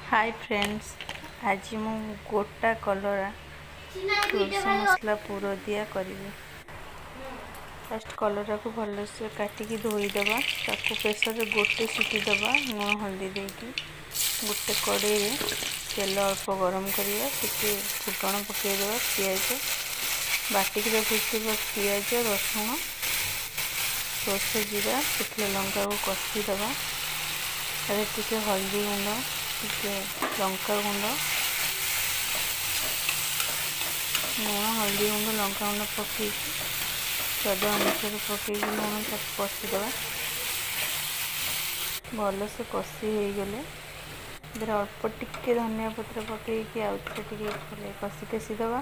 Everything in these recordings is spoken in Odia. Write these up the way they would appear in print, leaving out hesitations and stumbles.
ହାଇ ଫ୍ରେଣ୍ଡସ୍, ଆଜି ମୁଁ ଗୋଟା କଲରା ସୋରିଷ ମସଲା ପୁର ଦିଆ କରିବି। ଫାଷ୍ଟ କଲରାକୁ ଭଲସେ କାଟିକି ଧୋଇଦେବା। ତାକୁ ପ୍ରେସରରେ ଗୋଟେ ସିଟି ଦେବା ଲୁଣ ହଳଦୀ ଦେଇକି। ଗୋଟେ କଡ଼େଇରେ ତେଲ ଅଳ୍ପ ଗରମ କରିବା, ଟିକେ ଫୁଟଣ ପକାଇଦେବା, ପିଆଜ ବାଟିକି ରଖିଥିବା ପିଆଜ, ରସୁଣ, ସୋରିଷ, ଜିରା, ଶୁଖିଲା ଲଙ୍କାକୁ କଷିଦେବା। ତାରେ ଟିକେ ହଳଦୀ ଗୁଣ୍ଡ, ଟିକେ ଲଙ୍କା ଗୁଣ୍ଡ, ଲୁଣ, ହଳଦୀ ଗୁଣ୍ଡ, ଲଙ୍କା ଗୁଣ୍ଡ ପକାଇକି, ସ୍ୱାଦ ଅନୁସାରେ ପକାଇକି ଲୁଣ, ତାକୁ କଷିଦେବା। ଭଲସେ କଷି ହେଇଗଲେ ସେଥିରେ ଅଳ୍ପ ଟିକେ ଧନିଆ ପତ୍ର ପକାଇକି ଆଉ ଥରେ ଟିକେ ଭଲ କଷି କଷି ଦେବା।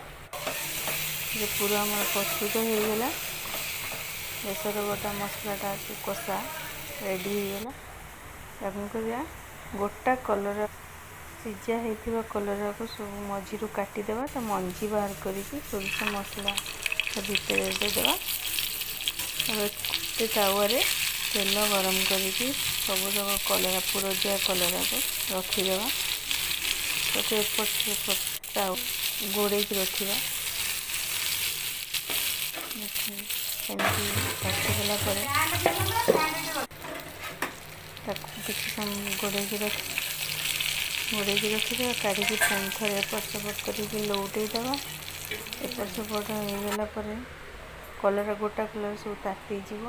ଯେ ପୁରା ଆମର ପ୍ରସ୍ତୁତ ହେଇଗଲା ବେସର ବଟା ମସଲାଟା, କଷା ରେଡ଼ି ହେଇଗଲା। ତାକୁ କରିବା ଗୋଟା କଲରା। ସିଝା ହେଇଥିବା କଲରାକୁ ସବୁ ମଝିରୁ କାଟିଦେବା, ତା ମଞ୍ଜି ବାହାର କରିକି ସୋରିଷ ମସଲା ତା ଭିତରେ ଦେଇଦେବା। ଗୋଟେ ତାୱାରେ ତେଲ ଗରମ କରିକି ସବୁତକ କଲରା, ପୁର ଦିଆ କଲରାକୁ ରଖିଦେବା। ତାକୁ ଏପଟ ସେପଟ ଘୋଡ଼େଇକି ରଖିବା। ଏମିତି ରଖିଦେଲା ପରେ ତାକୁ କିଛି ସମୟ ଘୋଡ଼େଇକି ରଖିଦେବା। କାଢ଼ିକି ପୁଣି ଥରେ ଏପଟ ସେପଟ କରିକି ଲଉଟେଇ ଦେବା। ଏପଟ ସେପଟ ହେଇଗଲା ପରେ କଲରା, ଗୋଟା କଲରା ସବୁ ତାତିଯିବ,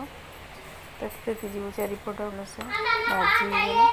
ତାତି ତାତି ଯିବ ଚାରିପଟ, ଭଲସେ ଭାଜି ହେଇଗଲା।